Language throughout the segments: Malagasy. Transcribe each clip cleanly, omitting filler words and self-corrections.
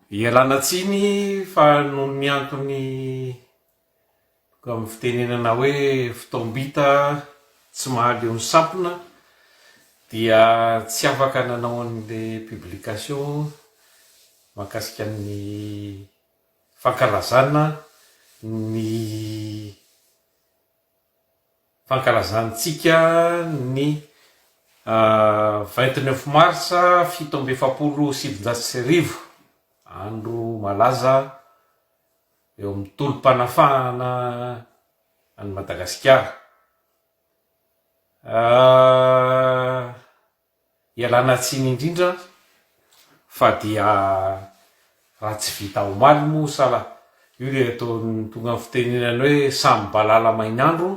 Ialana tsiny fa noho ny antony amin'ny fitenenana hoe fotoam-bita tsy mahaleo ny sampona dia tsy afaka nanao an'ilay publication mahakasika ny fankalazana ny Fankalazantsika ny 29 mars 1947, andro malaza eo amin'ny tolom-panafahana an'i Madagasikara. Ialana tsiny indrindra fa dia raha tsy vita omaly moa sala io ilay ataon'ny tonga amin'ny fitenenana hoe samy balala main'andro,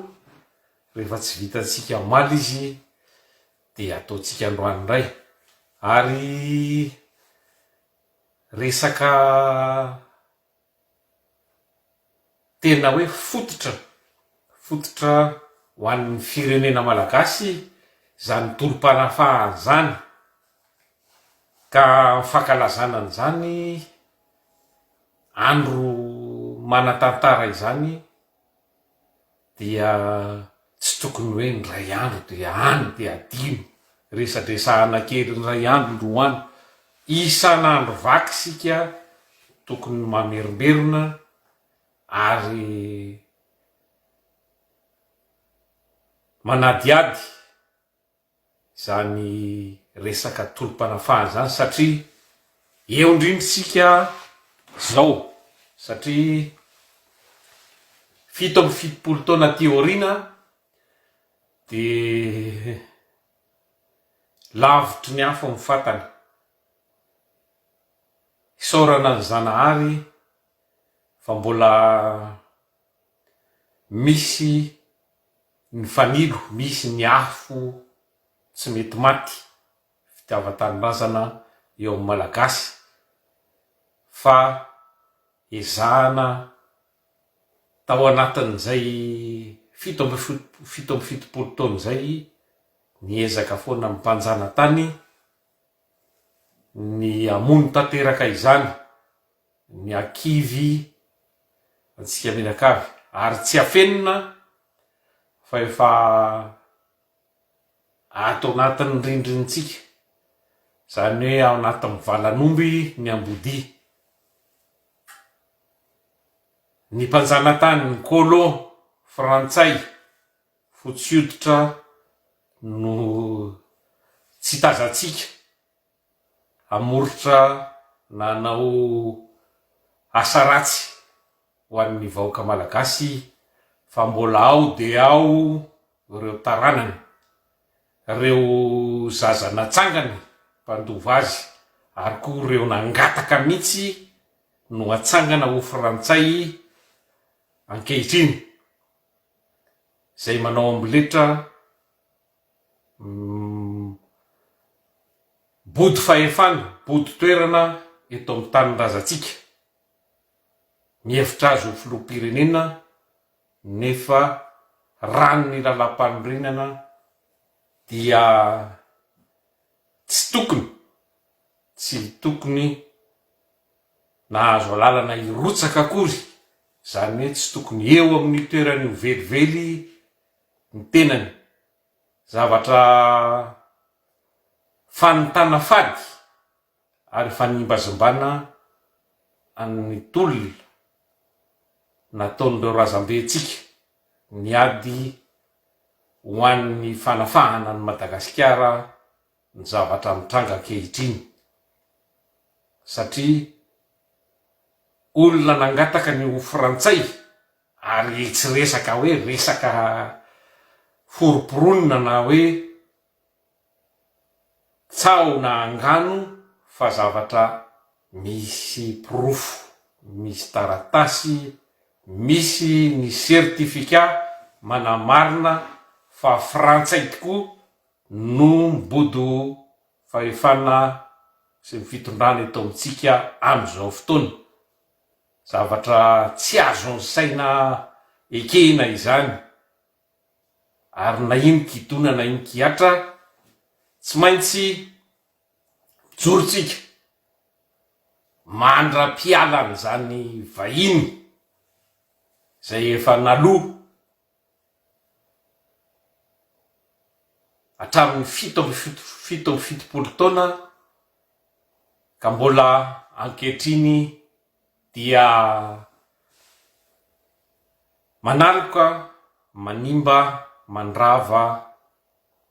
rehefa tsy vitantsika omaly izy dia ataontsika androany indray. Ary resaka Tena hoe fototra, fototra ho an'ny firenena malagasy izany tolom-panafahana izany, ka ny fankalazana an'izany andro manan-tantara izany dia tsy tokony hoe indray andro dia any dia adino, resadresahana kely indray andro ndroany, isan'andro vaky isika tokony mamerimberina ary manadihady izany resaka tolom-panafahana izany satria eo indrindra isika izao satria 77 taona aty aoriana dia lavitry ny afo ny fatana. Isaorana an'i Zanahary fa mbola misy ny fanilo, misy ny afo tsy mety maty, fitiavan-tanindrazana eo amin'ny Malagasy fa ezahana tao anatin'izay 77 taona izay niezaka foana ny mpanjanatany ny hamono tanteraka izany ny hakivy antsika mianakavy ary tsy afenina fa efa ato anatin'ny rindrintsika, izany hoe ao anatin'ny valan'omby ny ambodia. Ny mpanjanatany, ny colon frantsay fotsy hoditra no tsy tazantsika hamoritra na hanao asa ratsy ho an'ny vahoaka malagasy fa mbola ao dia ao ireo taranany, ireo zaza natsangany mpandova azy ary koa ireo nangataka mihitsy no atsangana ho frantsay ankehitriny izay manao amboletra Bodo fahefana, bodo toerana eto amin'ny tanindrazantsika. Mihevitra azy ho filoham-pirenena nefa raha ny lalàmpanorenana dia tsy tokony, tsy tokony nahazo alalana hirotsaka akory, izany hoe tsy tokony eo amin'io toerana io velively ny tenany. Zavatra fanontana fady ary fanimbazimbana an'ny tolona nataon'ireo razambentsika niady ho an'ny fanafahana an'i Madagasikara ny zavatra mitranga ankehitriny satria olona nangataka ny ho frantsay Ary tsy resaka hoe resaka foromporonina na hoe tsaho na angano fa zavatra misy porofo, misy taratasy, misy ny certificat manamarina fa frantsay tokoa no mibodo fahefana sy ny fitondrana eto amintsika amin'izao fotoana. Zavatra tsy azon'ny saina ekena izany, ary na inon-kidona na inon-kihatra, tsy maintsy mijoro tsika. Mandra-pialan'izany vahiny izay efa naloa hatramin'ny 77 taona ka mbola ankehitriny dia manaloka, manimba, mandrava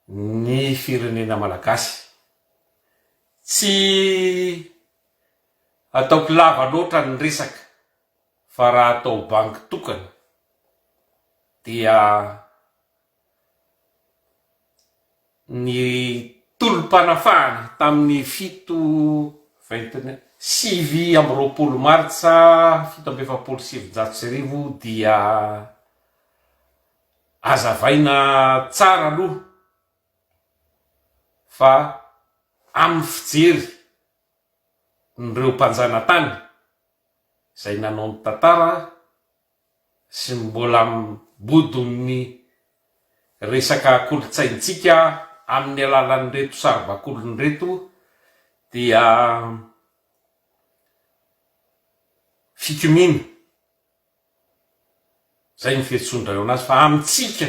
ny firenena malagasy. Tsy ataoko lava loatra ny resaka fa raha atao banky tokana dia ny tolom-panafahana tamin'ny fito vingt 29 martsa 1947 dia azavaina tsara aloha fa amin'ny fijery n'ireo mpanjanatany izay nanao ny tantara sy mbola ambodon'ny resaka kolontsaintsika amin'ny alalan'ireto saribakoliny ireto dia fikomiana, izay no fiantsoan-dRareo anazy fa amintsika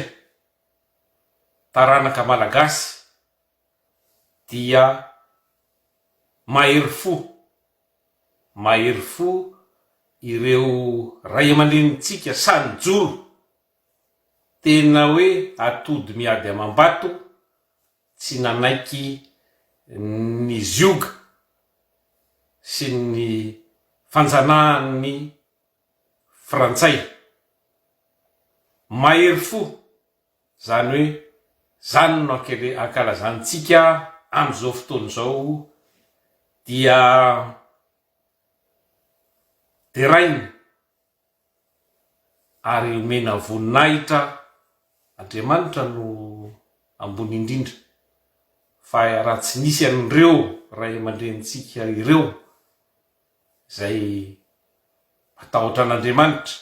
taranaka malagasy dia mahery fo, mahery fo ireo ray aman-drenintsika sahy nijoro, tena hoe atody miady amam-bato, tsy nanaiky ny zioga sy ny fanjanahan'ny frantsay. Mahery fo Izany hoe izany no ankalazantsika amin'izao fotoana izao dia deraina ary omena voninahitra Andriamanitra no ambony indrindra fa raha tsy nisy an'ireo ray aman-drenintsika ireo izay matahotra an'Andriamanitra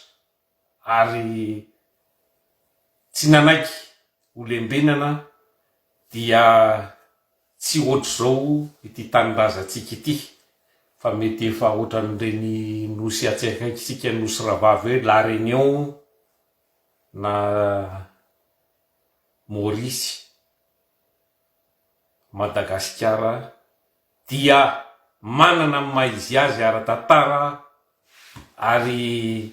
ary tsy nanaiky ho lembenana dia tsy ohatr'izao ity tanindrazantsika ity fa mety efa ohatran'ireny nosy atsy akaikintsika nosy rahavavy hoe La Réunion na Maurice, Madagasikara dia manana ny maha izy azy ara-tantara ary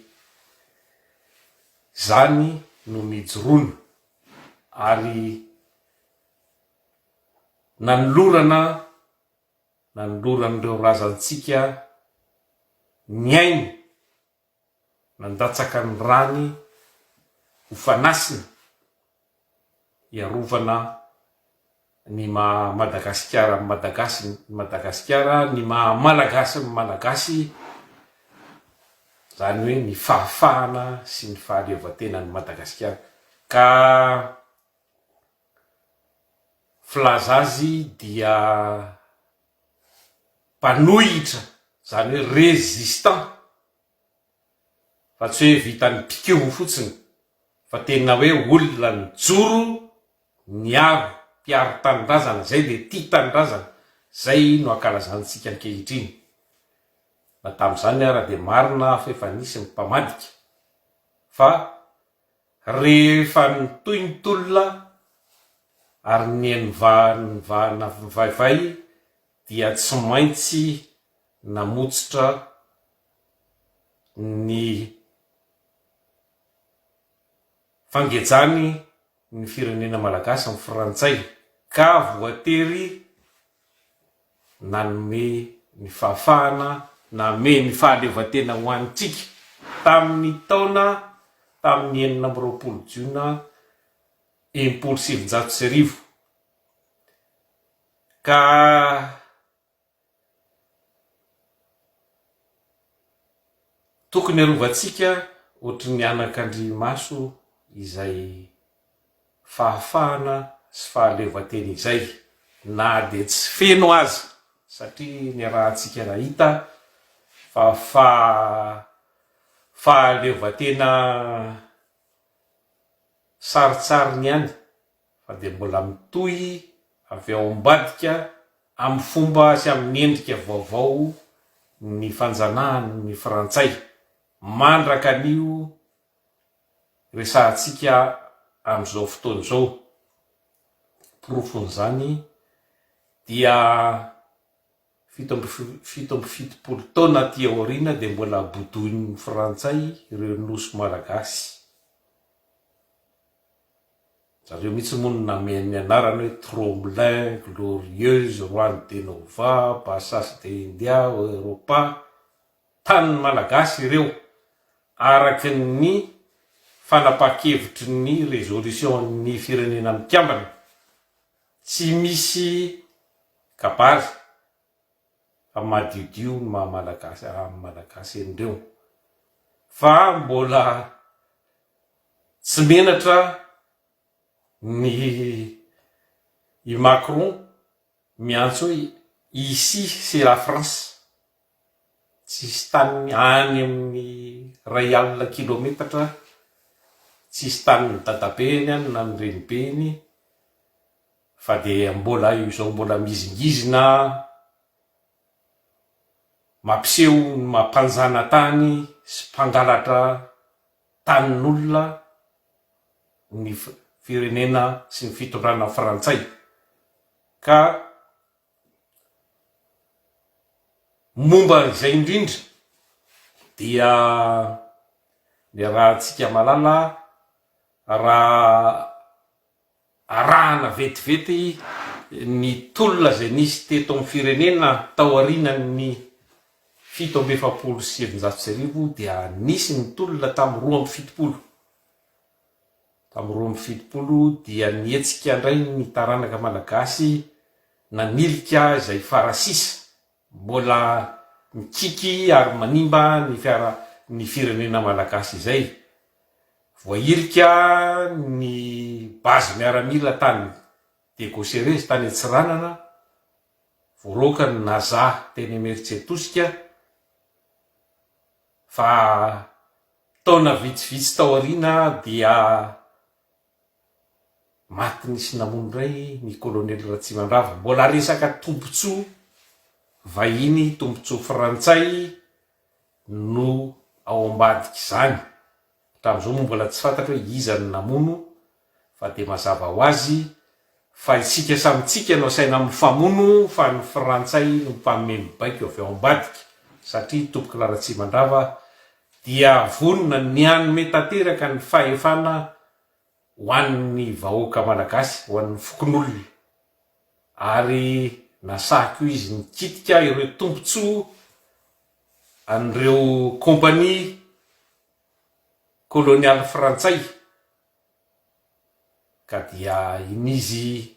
izany no nijoroana ary nanolorana nanoloran'ireo razantsika ny ainy nandatsaka ny rany ho fanasina hiarovana ny maha Madagasikara ny Madagasy ny Madagasikara, ny maha Malagasy ny Malagasy, izany hoe ny fahafahana sy ny fahaleovantenan'i Madagasikara. Ka filaza azy dia mpanohitra, izany hoe résistant. Fa tsy hoe vitan'ny mpikomy fotsiny fa tena hoe olona nijoro niaro, mpiaro tanindrazana, zay le tia tanindrazana, zay no ankalazantsika ankehitriny. Na tamin'izany ara dia marina fa efa nisy ny mpamadika fa rehefa nitohy ny tolona ary niha nivaivay dia tsy maintsy namotsitra ny fangejany ny firenena malagasy ny frantsay ka voatery nanome ny fahafahana name ny fahaleovantena ho antsika tamin'ny taona tamin'ny 26 jiona 1960 ka Tokony arovantsika ohatry ny anakandrimaso izay fahafahana sy fahaleovantena izay na dia tsy feno aza satria niarahantsika nahita fa fahaleovantena sarintsariny ihany fa dia mbola mitohy avy ao ambadika amin'ny fomba sy amin'ny endrika vaovao. ny fanjanahan'ny frantsay mandraka anio resahantsika amin'izao fotoana izao. Porofon'izany dia 77 taona aty aoriana dia mbola bodoin'ny frantsay ireo nosy malagasy. Zareo mihitsy moa no namehany ny anarany hoe Tromelin, Glorieuse, Juan de Nova, Bassas de India, Europa. Tanin'ny Malagasy ireo, araka ny fanapahan-kevitry ny résolution-n'ny Firenena Mikambana. Tsy misy kabary fa madiodio ny maha Malagasy Malagasy an'ireo. Fa mbola Tsy menatra ny i Macron miantso hoe ici c'est la France. Tsisy taniny any amin'ny iray alina kilometatra, tsisy tanin'ny dadabeny any na ny renibeny fa dia mbola izao mbola mihizingizina mampiseho ny maha mpanjanatany sy mpangalatra tanin'olona ny firenena sy ny fitondrana frantsay ka momba izay indrindra dia niarahantsika malala raha Arahana vetivety ny tolona izay nisy teto amin'ny firenena taorianan'ny 1947 dia nisy ny tolona tamin'ny 72. Tamin'ny 72 dia nihetsika indray ny taranaka malagasy nanilika izay farasisa Mbola mikiky ary manimba ny fiara ny firenena malagasy izay. Voahilika ny base miaramila tany Diego Cerezo tany Antsiranana, voaroaka ny Naza teny Imerintsiatosika fa taona vitsivitsy tao aoriana dia Maty nisy namono indray ny Kolonely Ratsimandrava. Mbola resaka tombotsoa vahiny, tombotsoa frantsay no ao ambadik'izany. Hatramin'izao moa mbola tsy fantatra hoe iza no namono fa dia mazava ho azy fa isika samy tsika no asaina mifamono fa ny frantsay no mpanome ny baiko avy ao ambadika satria Tompokolahy Ratsimandrava dia vonona ny hanome tanteraka ny fahefana ho an'ny vahoaka malagasy, ho an'ny fokonolona ary nasahy koa izy nikitika ireo tombontsoa an'ireo kompania kolonialy frantsay ka dia inizy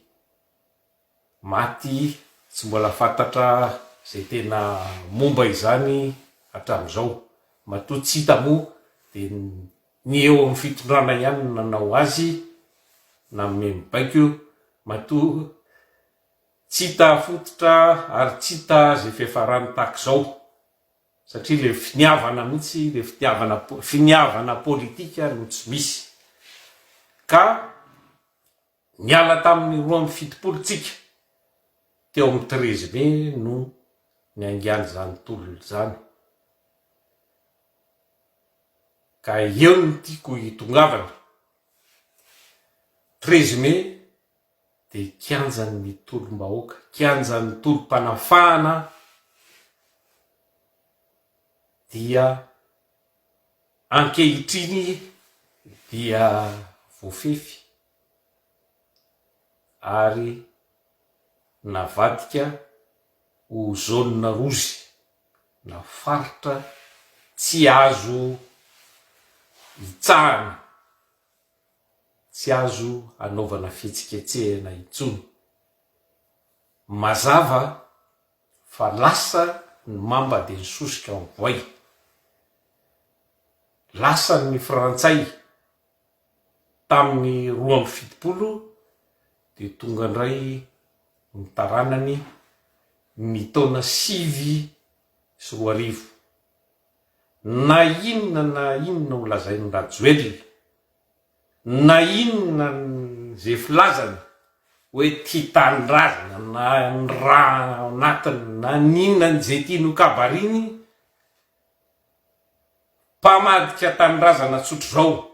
maty tsy mbola fantatra izay tena momba izany hatramin'izao, matoa tsy hita moa dia Ny eo amin'ny fitondrana ihany no nanao azy, nanome ny baiko, matoa tsy hita fototra ary tsy hita izay fiafarany tahaka izao, satria ilay finiavana mihitsy, ilay fitiavana, finiavana politika no tsy misy. Ka niala tamin'ny 72 tsika, teo amin'ny 13 mai no niaingan'izany tolona izany. Ka eo no tiako hitongavana. 13 mai dia kianjan'ny tolom-bahoaka, kianjan'ny tolom-panafahana dia ankehitriny dia voafefy ary navadika ho zone rouge. na faritra tsy azo itsahana, tsy azo anaovana fihetsiketsehana intsony. Mazava fa lasa ny mamba dia nisosoka ny voay. Lasan'ny frantsay tamin'ny 72 dia tonga indray ny taranany ny taona 2009. Na inona na inona ho lazain'i Rajoelina, na inona ze filazany. Hoe tia tanindrazana na ny rà anatiny na n'inona n'izay tiany ho kabariny, mpamadika tanindrazana tsotr'izao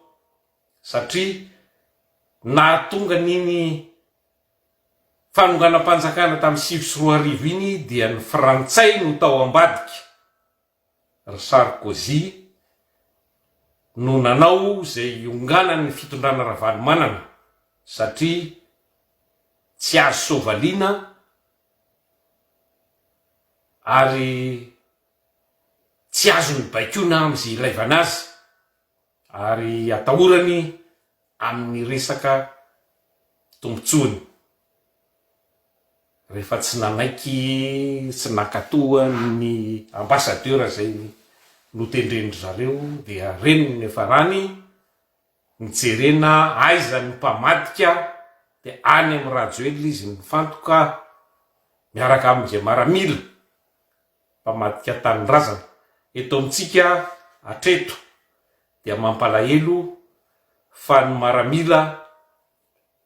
satria nahatonga an'iny fanonganam-panjakana tamin'ny 2009 iny dia ny frantsay no tao ambadika. Ry Sarkozy no nanao izay hionganan'ny fitondrana Ravalomanana satria tsy azo soavaliana ary tsy azony baikoina amin'izay ilaivana azy ary atahorany amin'ny resaka tombontsoany. Rehefa tsy nanaiky, tsy nankatoa ny ambassadeur izay notendren-dry zareo dia reny ny niafarany, nijerena aiza ny mpamadika dia any amin'i Rajoelina izy nifantoka miaraka amin'izay maramila mpamadika tanindrazana eto amintsika hatreto dia mampalahelo fa ny maramila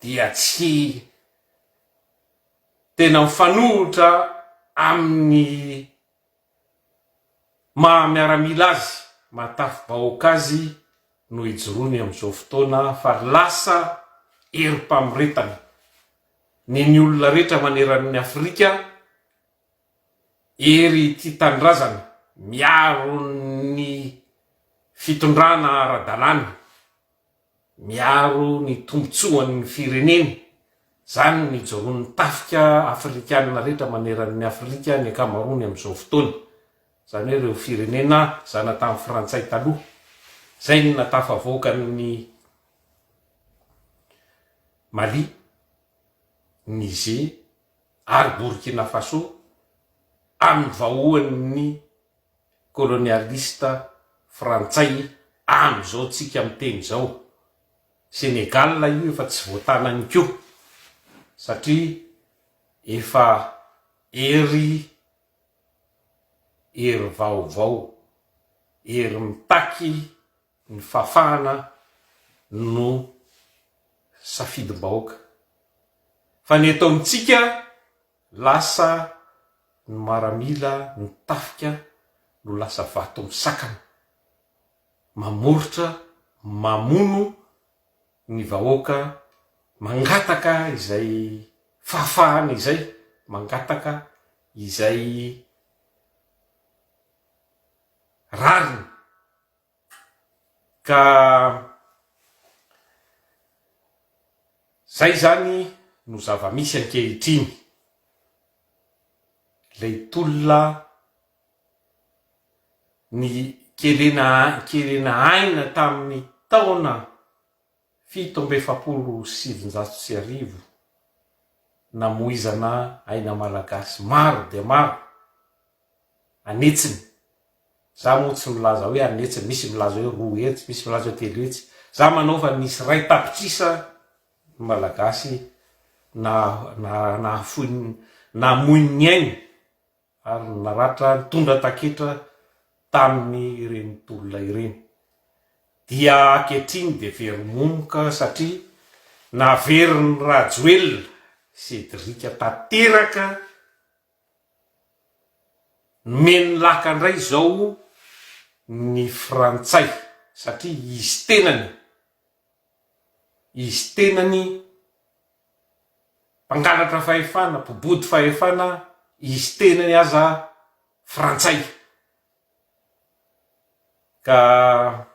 dia tsy tena mifanohitra amin'ny maha miaramila azy, maha tafi-bahoaka azy no ijoroany amin'izao fotoana fa lasa herim-pamoretana ny ny olona rehetra maneran'ny Afrika, hery tia tanindrazana, miaro ny fitondrana ara-dalàna. Miaro ny tombontsoan'ny fireneny, izany no ijoroan'ny tafika afrikanina rehetra maneran'ny Afrika ny ankamaroany amin'izao fotoana, izany hoe ireo firenena zanatany frantsay taloha, izay no nahatafavoaka an'i Mali, Niger ary Burkina Faso amin'ny vahoan'ny kolonialista frantsay amizao tsika miteny izao, Senegal io efa tsy voatanany koa satria efa hery hery vaovao, hery mitaky ny fahafahana no safidim-bahoaka. Fa ny eto amintsika Lasa ny maramila ny tafika no lasa vato misakana, mamoritra, mamono ny vahoaka mangataka izay fahafahana izay, mangataka izay rariny. Ka zay zany no zava-misy ankehitriny, ilay tolona nikelena kelena aina tamin'ny taona 1947 namoizana aina malagasy maro dia maro an'hetsiny, za moa tsy milaza hoe an'hetsiny, misy milaza hoe 200, misy milaza hoe 300, za manao fa nisy 1 tapitrisa ny malagasy na na nahafoy namoy ny ainy ary naratra nitondra taketra tamin'ny ireny tolona ireny. Dia ankehitriny dia very momoka satria naverin'i Rajoelina Cédric tanteraka Nomeny laka indray izao ny frantsay satria izy tenany, izy tenany mpangalatra fahefana, mpibodo fahefana, izy tenany aza frantsay. Ka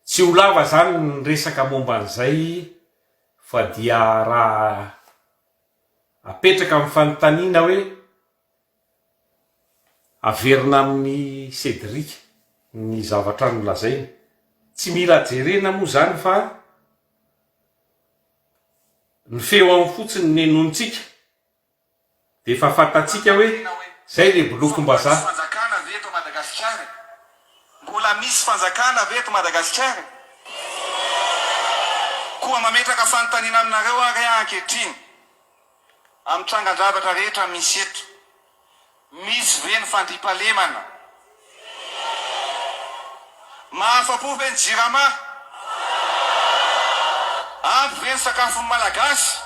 tsy ho lava zany ny resaka momba an'izay fa dia raha Apetraka amin'ny fanontaniana hoe, averina amin'i Cédric ny zavatra nolazainy. Tsy mila jerena moa izany fa ny feo ao fotsiny no henointsika dia efa fantatsika hoe izay ilay bolokim-bazaha. Fanjakana ve eto Madagasikara? Mbola misy fanjakana ve eto Madagasikara? Koa mametraka fanontaniana aminareo ary aho ankehitriny, amin'ny trangan-javatra rehetra misy eto, misy ve ny fandriampahalemana? Mahafa-po ve ny Jirama? Ampy ve ny sakafon'ny Malagasy?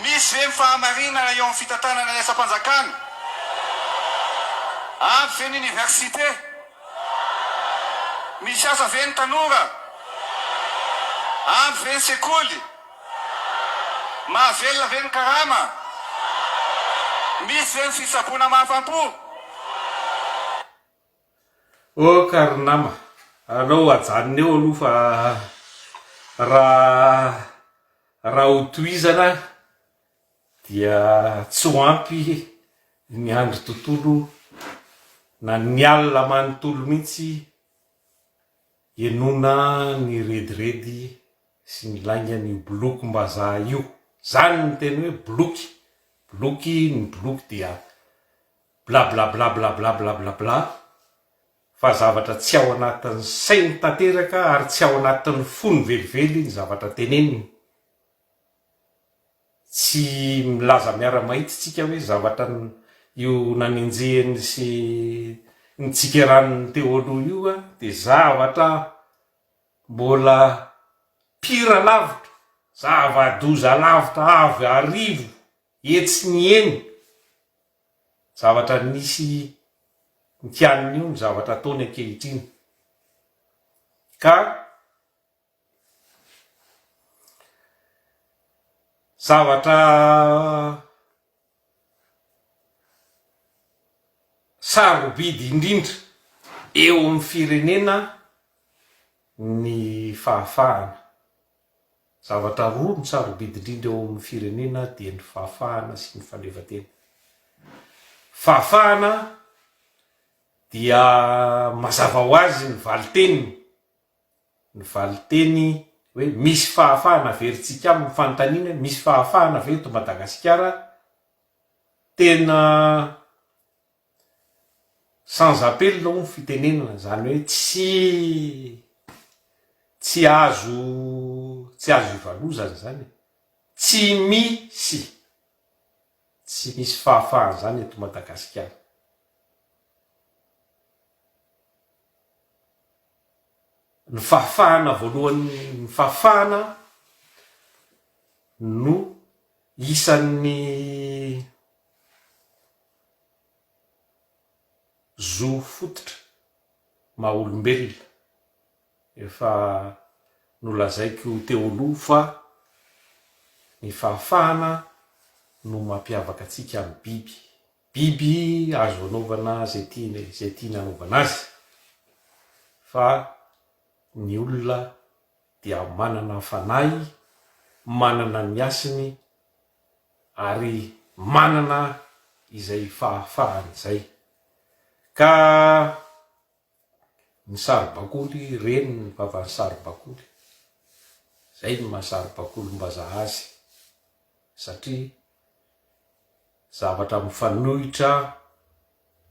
Misy ve ny fahamarinana eo amin'ny fitantanana ny asam-panjakana? Ampy ve ny oniversite? Misy asa ve ny tanora? Ampy ve ny sekoly? Mahavelona ve ny karama? Misy ve ny fitsaboana mahafam-po? Ok ry nama, alao ajanona eo aloha fa raha raha ho tohizana dia tsy ho ampy ny andro tontolo na ny alina manontolo mihitsy henoina ny rediredy sy ny laingan'io bolokim-bazaha io. Zany ny teny hoe boloky, boloky, ny boloky dia Blablablablablablabla fa zavatra tsy ao anatin'ny sainy tanteraka ary tsy ao anatin'ny fony velively ny zavatra teneniny. Tsy milaza miara-mahitsy tsika hoe zavatra io nanenjehiny sy nitsikerany teo aloha io dia zavatra mbola pire lavitra, zava-doza lavitra avo arivo hetsy ny eny. Zavatra nisy nikianiny io ny zavatra ataony ankehitriny. Ka zavatra sarobidy indrindra eo amin'ny firenena ny fahafahana. Zavatra roa no sarobidy indrindra eo amin'ny firenena dia ny fahafahana sy ny fahaleovantena. Fahafahana dia mazava ho azy ny valin-teniny, ny valin-teny hoe misy fahafahana averintsika aminy ny fanontaniana hoe misy fahafahana ve eto Madagasikara? Tena Sans appel hono fitenenana, izany hoe tsy tsy azo tsy azo ivalozana izany e. Tsy misy, tsy misy fahafahana izany eto Madagasikara. Ny fahafahana voalohany, ny fahafahana no isan'ny Zo fototra maha olombelona, efa nolazaiko teo aloha fa ny fahafahana no mampiavaka antsika amin'ny biby. Biby azo anaovana izay tiany izay tiana anaovana azy fa ny olona dia manana fanahy, manana ny hasiny ary manana izay fahafahany izay. Ka ny saribakoly, reny ny vavan'ny saribakoly. Izay no maha saribakolim-bazaha azy satria zavatra mifanohitra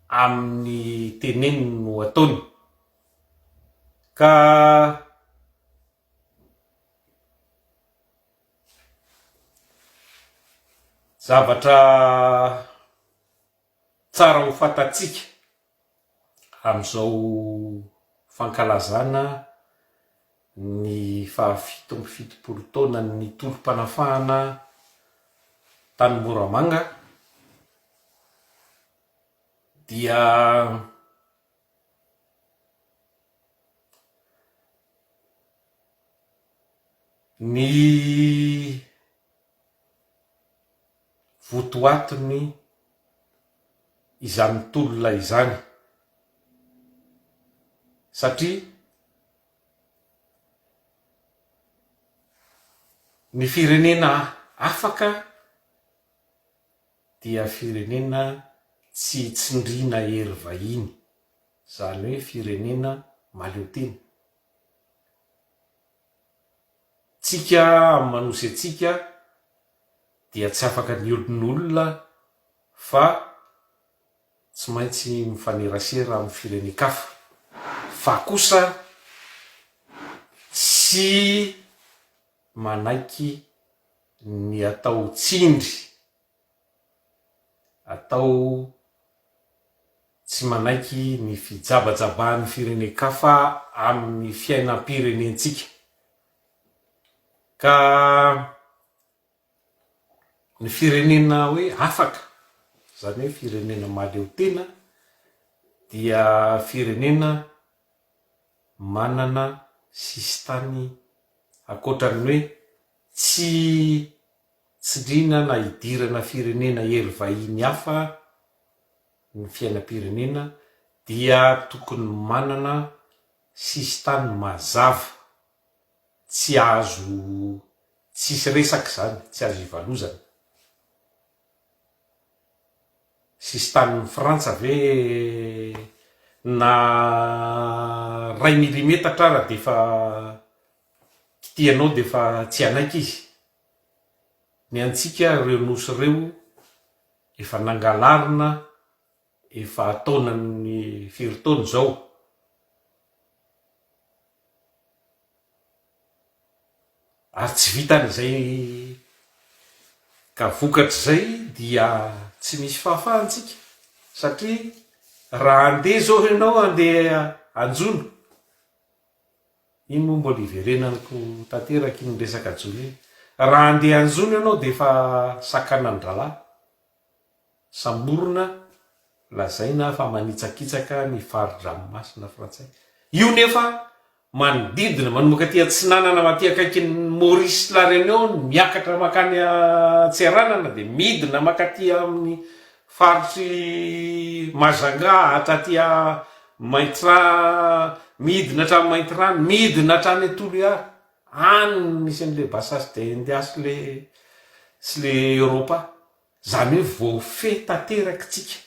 amin'ny teneniny no ataony. Ka Zavatra tsara ho fantatsika amin'izao fankalazana ny faha-77 taonan'ny tolom-panafahana tany Moramanga dia Ny votoatiny izany tolona izany satria ny firenena afaka dia firenena tsy tsindriana hery vahiny, izany hoe firenena mahaleo tena. Tsika amin'ny manosy antsika dia tsy afaka ny olon'olona fa tsy maintsy mifanerasera amin'ny firenen-kafa fa kosa tsy manaiky ny atao tsindry atao Tsy manaiky ny fijabajabahan'ny firenen-kafa amin'ny fiainam-pirenentsika. Ka ny firenena hoe afaka, izany hoe firenena mahaleo tena dia firenena manana sisintany ankoatran'ny hoe tsy tsindriana na idirana firenena hery vahiny hafa ny fiainam-pirenena dia tokony manana sisintany mazava tsy azo tsisy resaka izany, tsy azo ivalozana. Sisintanin'i Frantsa ve na ray milimetatra ara dia efa kitihanao dia efa tsy hanaiky izy. Ny antsika ireo nosy ireo efa nangalarina efa taonan'ny firy taona izao. Ary tsy vitan'izay ka vokatr'izay dia tsy misy fahafahantsika satria raha handeha izao ianao handeha hanjono, iny moa mbola hiverenako tanteraka iny resaka jono iny, raha handeha hanjono ianao dia efa sakanan-drahalahy. Samborina, lazaina fa manitsakitsaka ny fari-dranomasina frantsay. Io nefa manodidina, manomboka aty atsinanana aty akaikin'i Maurice sy La Réunion, miakatra mankany Antsiranana dia midina mankaty amin'ny faritr'i Majunga hatraty Maintirano, midina hatrany Maintirano, midina hatrany Toliara. Any no misy an'ilay Bassas de India sy le sy le Europa. Izany hoe voafehy tanteraka tsika.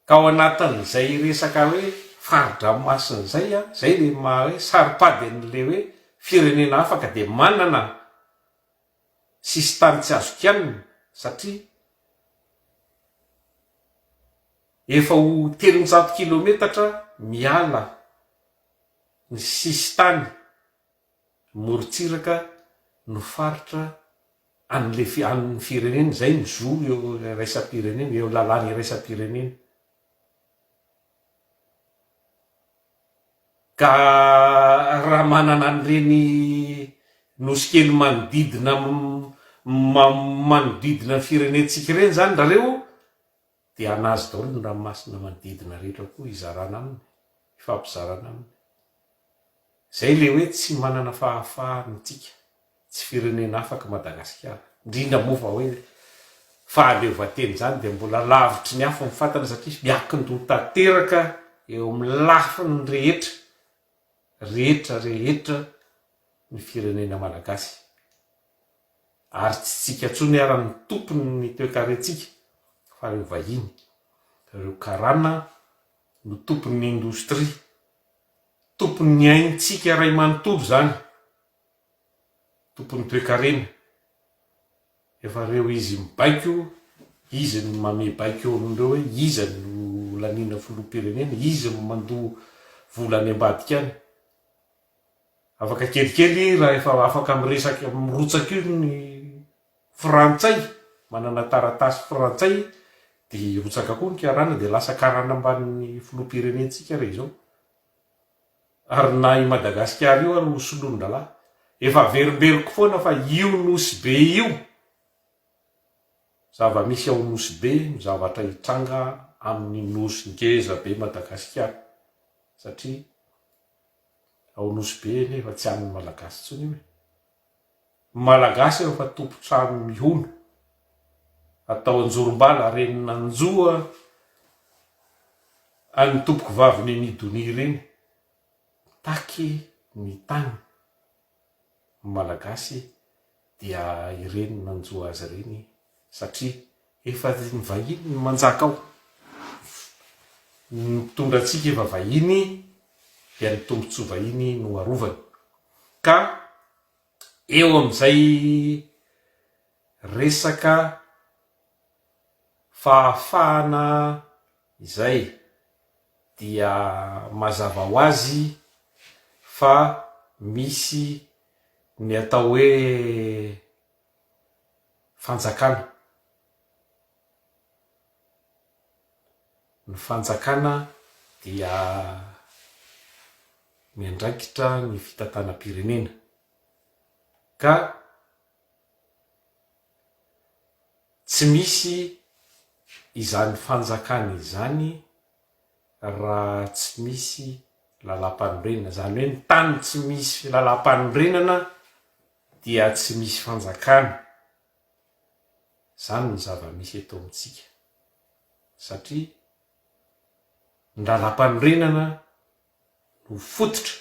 Ka ao anatin'izay resaka hoe fari-dranomasina izay an, izay ilay maha hoe saro-pady an'ilay hoe firenena afaka dia manana sisintany tsy azo kianina satria efa ho 300 kilometatra miala ny sisintany morontsiraka no faritra an'le an'ny firenena, izay ny zo eo iraisam-pirenena, eo lalàna iraisam-pirenena. Ka raha manana an'ireny nosy kely manodidina manodidina ny firenentsika ireny izany nareo dia an'azy daholo ny ranomasina manodidina rehetra koa hizarana aminy, hifampizarana aminy. Zay le hoe tsy manana fahafahana tsika, tsy firenena afaka Madagasikara, indrindra moa fa hoe fahaleovantena izany dia mbola lavitry ny afo ny fatana satria miankin-doha tanteraka eo amin'ny lafiny rehetra, rehetra rehetra ny firenena malagasy. Ary tsy tsika intsony ara no tompon'ny toekarentsika fa ireo vahiny, ireo karana no tompon'ny indostria. Tompon'ny aintsika iray manontolo izany, tompon'ny toekarena. Efa reo izy mibaiko, izy no mame baiko amin'ireo hoe iza no laniana filoham-pirenena, izy no mandoa vola any ambadika any. Afaka kelikely raha efa afaka miresaka mirotsaka io ny frantsay, manana taratasy frantsay dia hirotsaka koa ny karana dia lasa karana ambanin'ny filoham-pirenentsika re izao. Ary na i Madagasikara io ary ho soloan-drahalahy. Efa averimberiko foana fa io Nosy Be io, zava-misy ao Nosy Be no zavatra hitranga amin'ny Nosy ngeza be Madagasikara satria ao Nosy Be anie efa tsy an'ny Malagasy intsony io e. Ny Malagasy efa tompon-trano mihono, atao anjorom-bala reny nanjo an'ny tompokovavy Neny Donia ireny, mitaky ny tany ny Malagasy dia ireny nanjo azy ireny satria efa ny vahiny no manjaka ao, ny mpitondra antsika efa vahiny dia ny tombotsoa vahiny no arovany ka Eo amin'izay resaka fahafahana izay dia mazava ho azy fa misy ny atao hoe fanjakana. Ny fanjakana dia miandraikitra ny fitantanam-pirenena. Ka tsy misy izany fanjakana izany raha tsy misy lalàmpanorenana. Izany hoe ny tany tsy misy lalàmpanorenana dia tsy misy fanjakana. Izany ny zava-misy eto amintsika. Satria ny lalàmpanorenana no fototra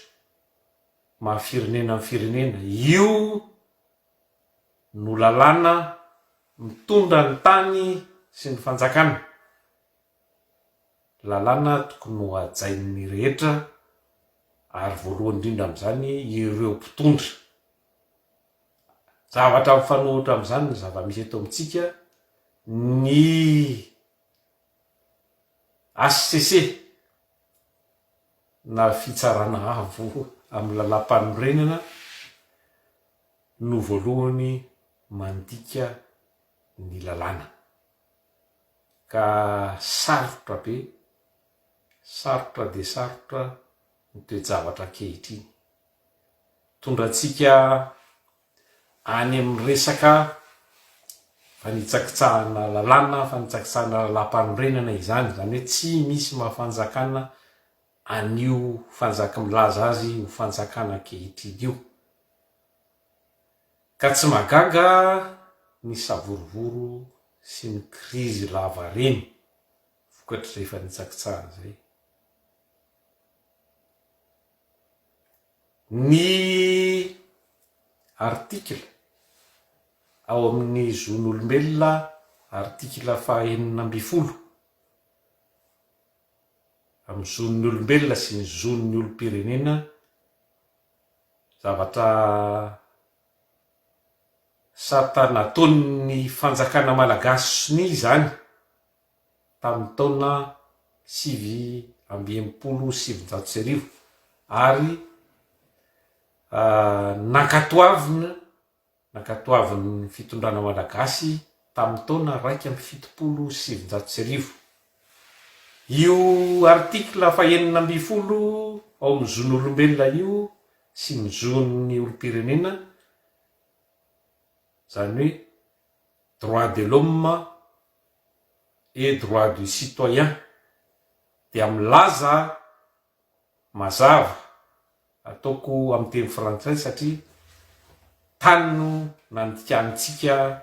maha firenena ny firenena. Io no lalàna mitondra ny tany sy ny fanjakana. Lalàna tokony ho hajain'ny rehetra ary voalohany indrindra amin'izany ireo mpitondra. Zavatra mifanohitra amin'izany ny zava-misy eto amintsika, ny HCC na Fitsarana Avo amin'ny Lalàmpanorenana no voalohany mandika ny lalàna. Ka sarotra be, sarotra dia sarotra ny toe-javatra ankehitriny. Mitondra antsika any amin'ny resaka fanitsakitsahana lalàna, fanitsakitsahana lalàmpanorenana izany, izany hoe tsy misy maha fanjakana an'io fanjak milaza azy ho fanjakana ankehitriny io. Ka tsy mahagaga ny savorovoro sy ny krizy lava reny vokatr'izay fanitsakitsahana izay. Ny article ao amin'ny zon'olombelona article faha 16 amin'ny zon'ny olombelona sy ny zon'ny olom-pirenena zavatra sata nataon'ny fanjakana malagasy sonia izany tamin'ny taona 1969 ary nankatoavina nankatoavin'ny fitondrana malagasy tamin'ny taona 1971. Io article fahenina ambin'ny folo ao amin'ny zon'olombelona io sy ny zon'ny olom-pirenena, izany hoe droit de l'homme et droit du citoyen dia milaza mazava, ataoko amin'ny teny frantsay satria tany no nandikantsika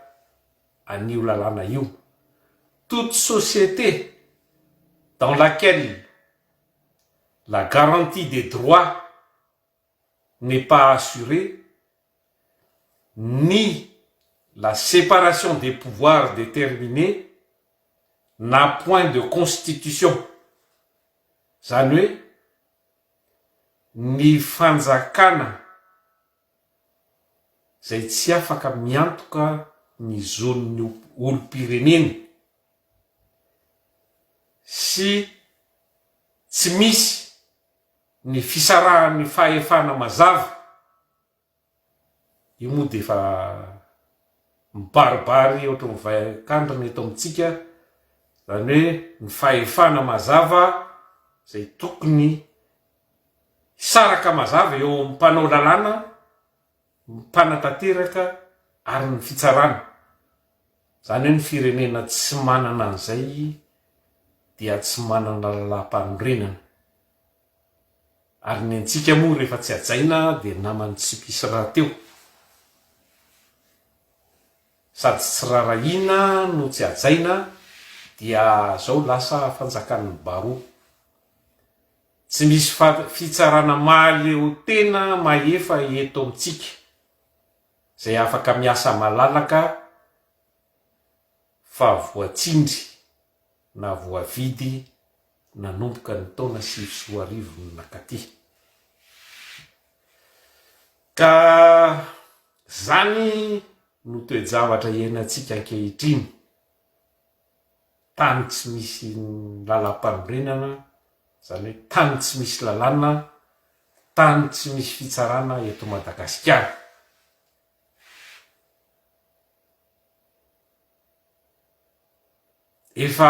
an'io lalàna io, toute société dans laquelle la garantie des droits n'est pas assurée ni la séparation des pouvoirs déterminée n'a point de constitution, izany hoe ny fanjakana izay tsy afaka miantoka ny zon'ny olom-pireneny sy tsy misy ny fisarahan'ny fahefana mazava, io moa dia efa mibaribary ohatran'ny vainkandrina eto amintsika, izany hoe ny fahefana mazava izay tokony hisaraka mazava eo amin'ny mpanao lalàna, ny mpanatanteraka ary ny fitsarana. Izany hoe ny firenena tsy manana an'izay dia tsy manana lalàmpanorenana. Ary ny antsika moa rehefa tsy hajaina dia naman'ny tsy mpisy rahateo. Sady tsy rarahiana no tsy hajaina dia zao lasa fanjakan'ny baroa. Tsy misy fitsarana mahaleotena mahefa eto amintsika izay afaka miasa malalaka fa voatsindry na voavidy nanomboka ny taona 2009 no nakaty. Ka zany no toe-javatra iainantsika ankehitriny. Tany tsy misy lalam-panorenana, izany hoe tany tsy misy lalàna, tany tsy misy fitsarana eto Madagasikara. Efa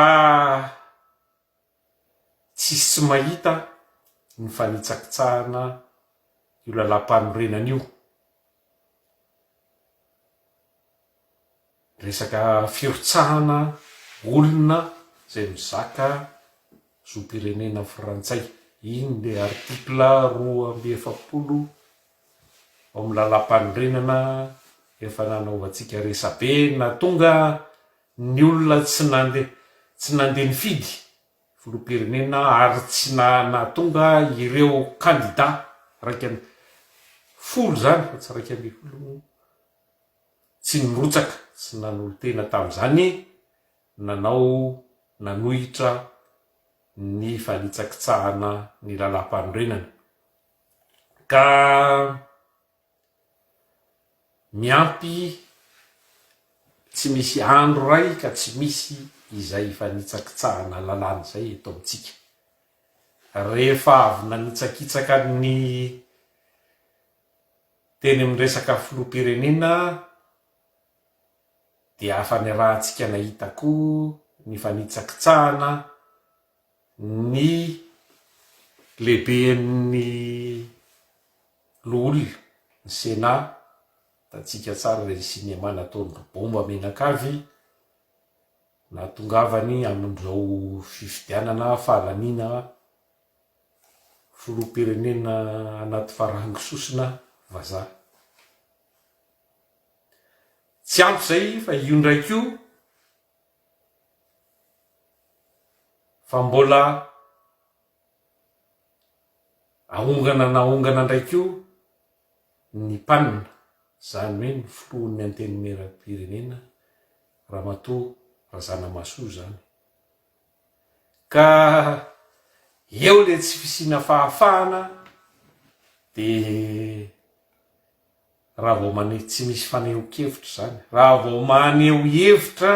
tsisy tsy mahita ny fanitsakitsahana io lalam-panorenana io. Resaka firotsahana olona izay mizaka zom-pirenena frantsay. Iny le article 42 ao amin'ny lalampanorenana efa nanaovantsika resabe nahatonga ny olona tsy nandeha tsy nandeha nifidy filoham-pirenena ary tsy nahatonga ireo kandida 11 izany fa tsy 11 moa tsy nirotsaka, tsy nanolo-tena tamin'izany, nanao nanohitra ny fanitsakitsahana ny lalàmpanorenana. Ka miampy tsy misy andro iray ka tsy misy izay fanitsakitsahana lalàna izay eto amintsika. Rehefa avy nanitsakitsaka ny Teny amin'ny resaka filoham-pirenena dia afa niarahantsika nahita koa ny fanitsakitsahana ny lehiben'ny loholona, ny Sénat, hitantsika tsara ilay cinéma nataon-dry Bomba mianakavy nahatongavany amin'izao fifidianana fahalaniana Filoham-pirenena anaty farango sosona vazaha. Tsy ampy izay fa io indray koa fa mbola ahongana nahongana indray koa ny PAN, izany hoe ny filohan'ny Antenimierampirenena Ramatoa Razanamahasoa izany. Ka eo le tsy fisiana fahafahana de raha vao mane tsy misy fanehoan-kevitra zany, raha vao maneho hevitra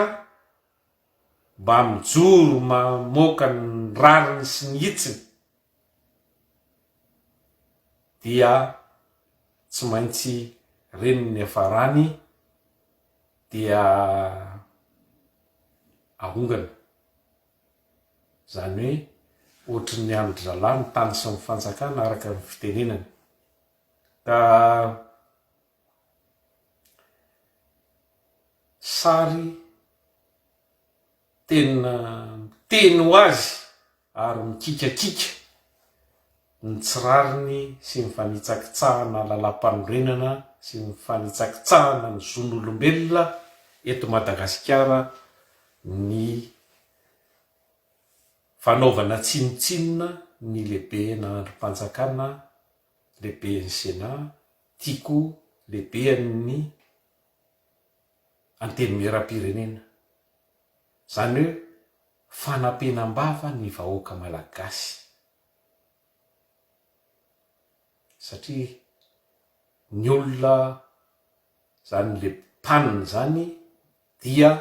mba mijoro mamoaka ny rariny sy ny hitsiny dia tsy maintsy reny ny niafarany dia ahongana. Izany hoe ohatry ny an-dry zalahy ny tany sy ny fanjakana araka ny fitenenany. Ka sary tena miteny ho azy ary mikikakika ny tsy rariny sy ny fanitsakitsahana lalàmpanorenana sy ny fanitsakitsahana ny zon'olombelona eto Madagasikara ny fanaovana tsinontsinona ny lehibena andrim-panjakana, lehiben'ny Sénat, Tiko, lehiben'ny Antenimierampirenena. Izany hoe fanampenam-bava ny vahoaka malagasy. Satria ny olona izany le mpanina izany dia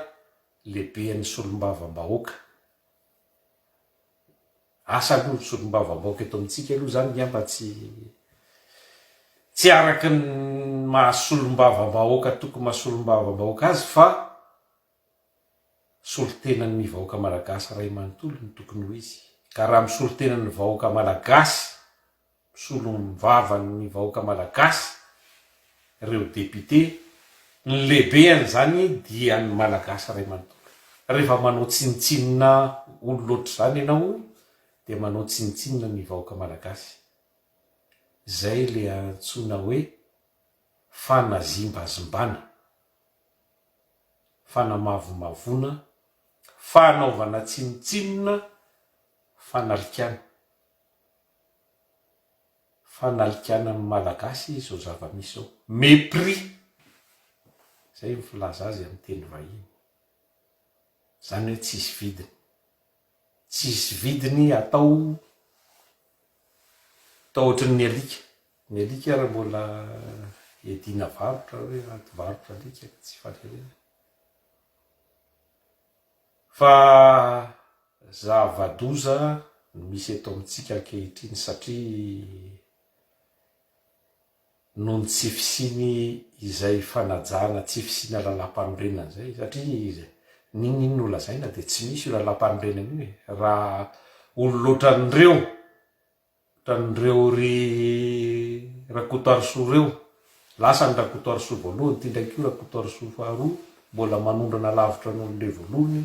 lehiben'ny solombavambahoaka. Asa aloha ny solombavambahoaka eto amintsika aloha izany angamba tsy tsy araka ny maha solombavambahoaka tokony maha solombavambahoaka azy fa solontenan'ny vahoaka malagasy iray manontolo no tokony ho izy. Ka raha misolo tena ny vahoaka malagasy, misolo ny vavan'ny vahoaka malagasy ireo député, ny lehibeany izany dia ny malagasy iray manontolo. Rehefa manao tsinontsinona olona ohatr'izany ianao dia manao tsinontsinona ny vahoaka malagasy. Izay ilay antsoina hoe fanazimbazimbana. fanamavomavoana, fanaovana tsinontsinona, fanalikana. Fanalikana ny Malagasy izao zava-misy izao. Mépris! Izay ny filaza azy amin'ny teny vahiny. Izany hoe tsisy vidiny. Tsisy vidiny atao atao ohatran'ny alika. Ny alika ary mbola iadiana varotra hoe ady varotra alika ka tsy fanerena. Fa zava-doza no misy eto amintsika ankehitriny satria noho ny tsy fisiany izay fanajana, tsy fisiana lalàmpanorenana izay satria n'inon'inona no lazaina dia tsy misy io lalàmpanorenana io e! Raha olona ohatran'ireo Ohatran'ireo ry Rakotoarisoa ireo. Lasa ny Rakotoarisoa voalohany, ity indray koa Rakotoarisoa faharoa. mbola manondrana lavitra noho ny le voalohany,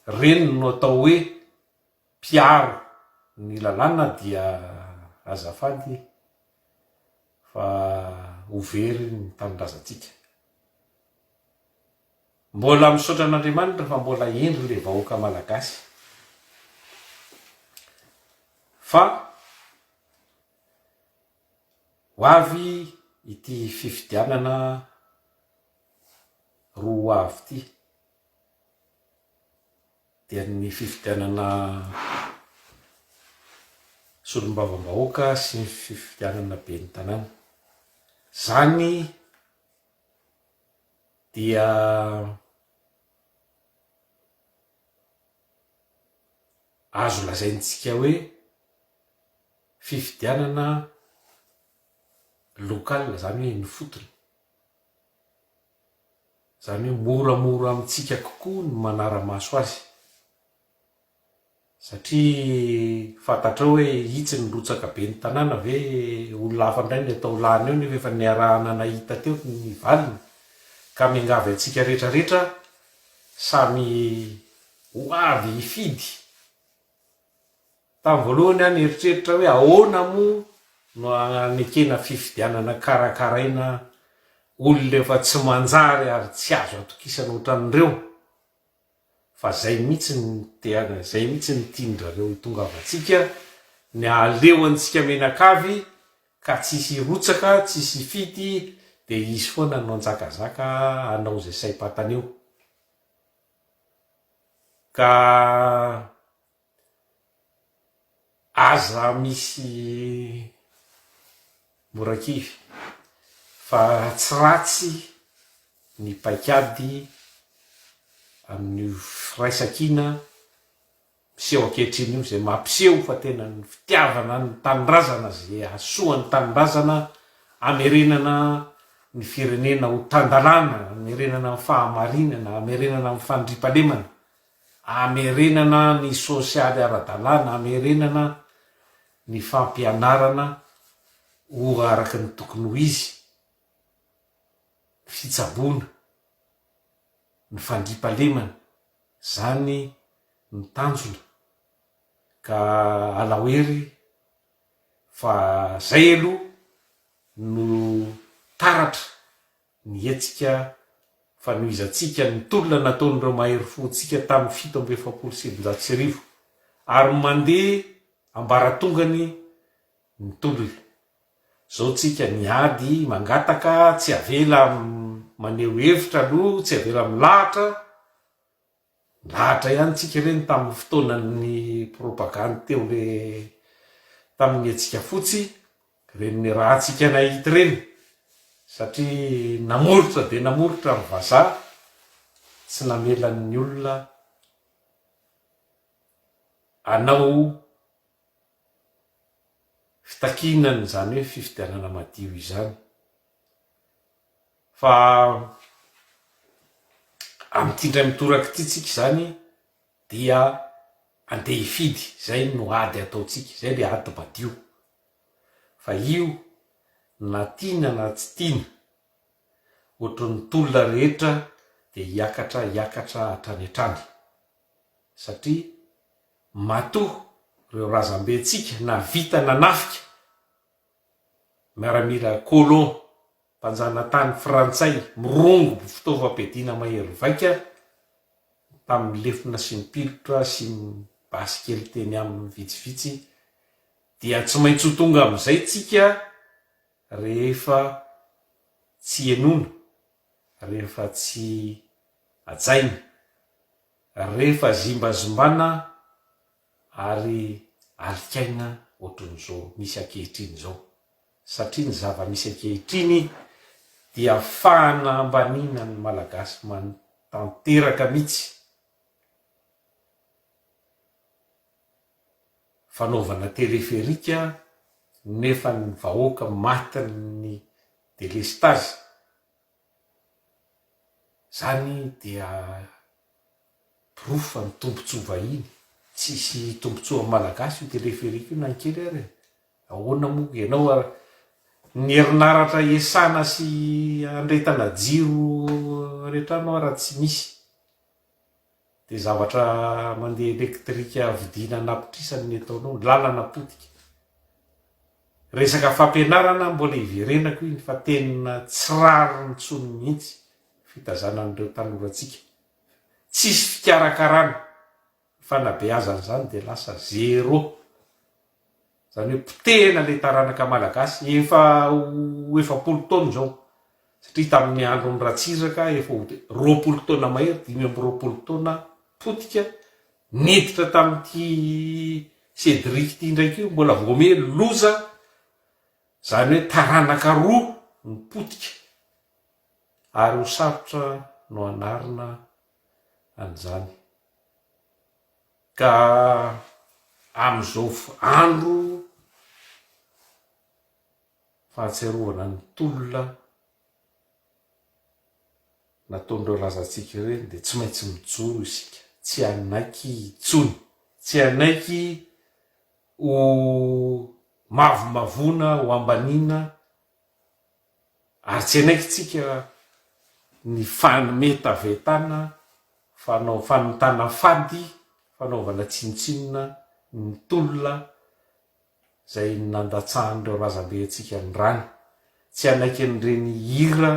reny no atao hoe mpiaro ny lalàna dia azafady fa ho very ny tanindrazantsika. Mbola misaotra an'Andriamanitra fa mbola hendry le vahoaka malagasy fa ho avy ity fifidianana roa ho avy ity dia ny fifidianana solombavambahoaka sy ny fifidianana ben'ny tanàna. Zany dia azo lazaintsika hoe fifidianana local, izany hoe eny ifotony. Izany hoe moramora amintsika kokoa ny manara-maso azy. Satria fantatrao hoe itsy nirotsaka ben'ny tanàna ve olona hafa indray no atao lany eo nefa efa niarahana nahita teo ny valiny. Ka miangavy antsika rehetra rehetra samy ho avy hifidy. Tamin'ny voalohany aho nieritreritra hoe ahoana moa no hanekena fifidianana karakaraina olona efa tsy manjary ary tsy azo atokisana ohatran'ireo. Fa zay mihitsy ny te zay mihitsy ny tian-drareo hitongavantsika, ny hahaleo antsika mianakavy ka tsisy hirotsaka, tsisy hifidy dia izy foana no hanjakazaka hanao izay saim-patany eo. Ka aza misy mora kivy fa tsy ratsy ny paikady amin'io firaisankina miseho ankehitriny io izay mampiseho fa tena ny fitiavana ny tanindrazana izay hahasoa ny tanindrazana hamerenana ny firenena ho tan-dalàna, hamerenana ny fahamarinana, hamerenana ny fandriampahalemana. Hamerenana ny sosialy ara-dalàna, hamerenana ny fampianarana ho araka ny tokony ho izy, ny fitsaboana, ny fandriampahalemana, izany no tanjona ka alao hery fa zay aloha no taratra ny hetsika fanohizantsika ny tolona nataon'ireo mahery fontsika tamin'ny 1947 ary mandeha ambaratongany ny tolona. Zao tsika miady mangataka tsy avela maneho hevitra aloha, tsy avela milahatra, Nilahatra ihany tsika ireny tamin'ny fotoanan'ny propagandy teo le tamin'ny hetsika fotsy, ireny niarahantsika nahita ireny satria namoritra dia namoritra ny vazaha, tsy namelan'ny olona hanao fitakiana an'izany hoe fifidianana madio izany. Fa amin'ity indray mitoraka ity tsika izany dia andeha hifidy, izay no ady ataontsika, izay ilay ady madio. Fa io na tiana na tsy tiana, ohatran'ny tolona rehetra dia hiakatra hiakatra hatrany hatrany. Satria matoa ireo razambentsika nahavita nanafika miaramila colon mpanjanatany frantsay mirongo fitaovam-piadiana mahery vaika tamin'ny lefona sy ny pilotra sy ny basy kely teny aminy vitsivitsy dia tsy maintsy ho tonga amin'izay tsika rehefa tsy henoina, rehefa tsy hajaina, rehefa zimbazimbana ary alikaina ohatran'izao misy ankehitriny izao satria ny zava-misy ankehitriny dia fanambaniana ny Malagasy tanteraka mihitsy, fanaovana teleferika nefa ny vahoaka matin'ny delestazy, zany dia porofo fa ny tombotsoa vahiny, tsisy tombotsoa amin'ny Malagasy io téléphérique io na ny kely ary e! Ahoana moa ianao ary ny herinaratra iasana sy andretana jiro any an-trano ara tsy misy. Dia zavatra mandeha elektrika vidiana an'apitrisany ny ataonao, lalana potika. Resaka fampianarana mbola hiverenako iny fa tena tsy rariny intsony mihitsy fitazana an'ireo tanorantsika. Tsisy fikarakarana. Ny fanabeazana izany dia lasa zéro. Izany hoe potehina ilay taranaka malagasy efa ho 40 taona izao. Satria tamin'ny andron'i Ratsiraka efa ho 20 taona mahery, 25 taona potika, niditra tamin'ity Cédric ity indray koa mbola vao miha loza, izany hoe taranaka roa no potika. Ary ho sarotra no hanarina an'izany. Ka amin'izao andro fahatsiarovana ny tolona nataon'ireo razantsika ireny dia tsy maintsy mijoro isika, tsy hanaiky intsony, tsy hanaiky ho mavomavoana, ho ambaniana Ary tsy anaikintsika ny fanometavetana, fanao fanontana fady, fanaovana tsinontsinona ny tolona izay nandatsahan'ireo razambe antsika ny rany. Tsy hanaiky an'ireny hira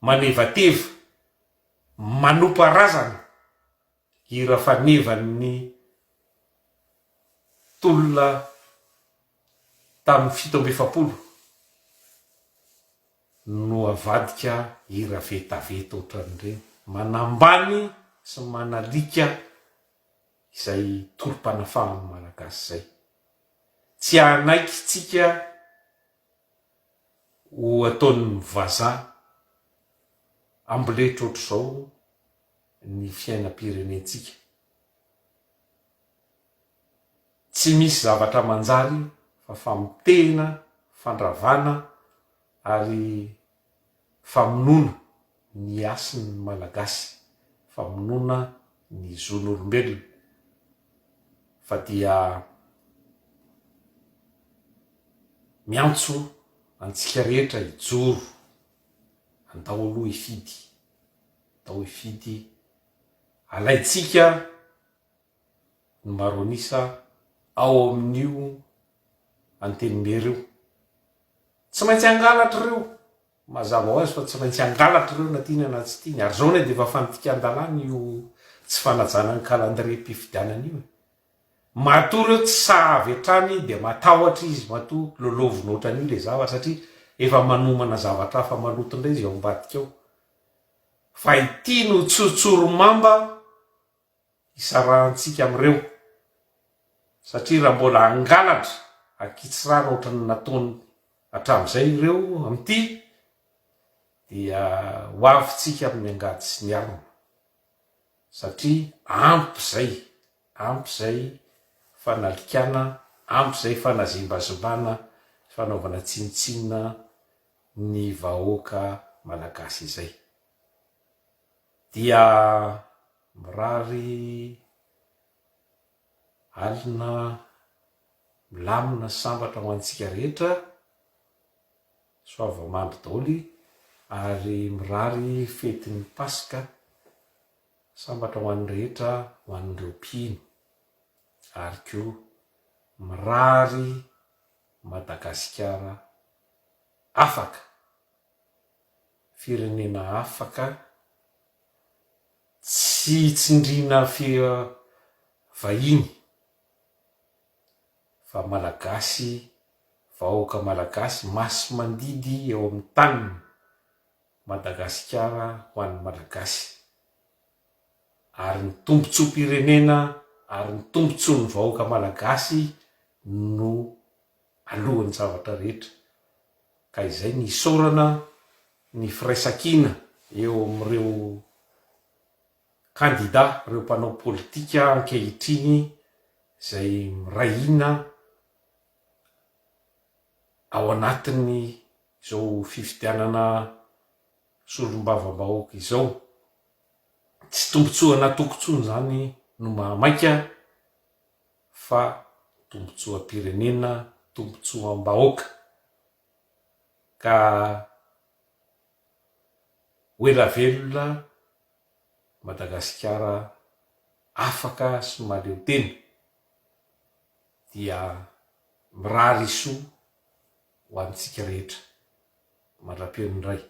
manevateva, manompa razana, hira fanevan'ny tolona tamin'ny 47 no avadika hira vetaveta ohatran'ireny, manambany sy manalika izay tolom-panafahan'ny Malagasy izay. Tsy hanaiky tsika ho ataon'ny vazaha amboletra ohatr'izao ny fiainam-pirenentsika. Tsy misy zavatra manjary fa famotehina, fandravana ary famonoana ny hasin'ny Malagasy, famonoana ny zon'olombelona fa dia miantso antsika rehetra hijoro, andao aloha hifidy, andao hifidy, alaintsika ny maro an'isa ao amin'io Antenimiera io. Tsy maintsy hangalatra ireo, mazava ho azy fa tsy maintsy hangalatra ireo na tiany na tsy tiany, ary izao anie dia efa fandikan-dalàna io tsy fanajana ny calendrier-pifidianana io e. Matoa ireo tsy sahy avy hatrany dia matahotra izy matoa loloavina ohatran'io ilay zavatra satria efa manomana zavatra hafa maloto indray izy ao ambadika ao. Fa ity no tsotsorimamba hisarahantsika amin'ireo satria raha mbola hangalatra ankitsirano ohatran'ny nataony hatramin'izay ireo amin'ity dia ho avy tsika amin'ny angady sy ny arina satria ampy izay, ampy izay fanalikana, ampy izay fanazimbazimbana, fanaovana tsinontsinona ny vahoaka malagasy izay. Dia mirary alina milamina sy sambatra ho antsika rehetra, soava mandry daholo ary mirary fetin'ny Paska sambatra ho an'ny rehetra ho an'ireo mpino ary koa mirary Madagasikara afaka. Firenena afaka tsy tsindriana vahiny fa Malagasy, vahoaka Malagasy masi-mandidy eo amin'ny taniny, Madagasikara ho an'ny Malagasy. Ary ny tombotsoam-pirenena ary ny tombotsoan'ny vahoaka Malagasy no alohan'ny zavatra rehetra. Ka izay ny isaorana ny firaisankina eo amin'ireo kandida, ireo mpanao politika ankehitriny izay miray hina ao anatin'ny izao fifidianana solombavambahoaka izao. Tsy tombontsoan'antoko intsony izany no mahamaika fa tombontsoam-pirenena, tombontsoam-bahoaka. Ka Ho ela velona Madagasikara afaka sy mahaleo tena dia mirary soa ho antsika rehetra. Mandra-peo indray.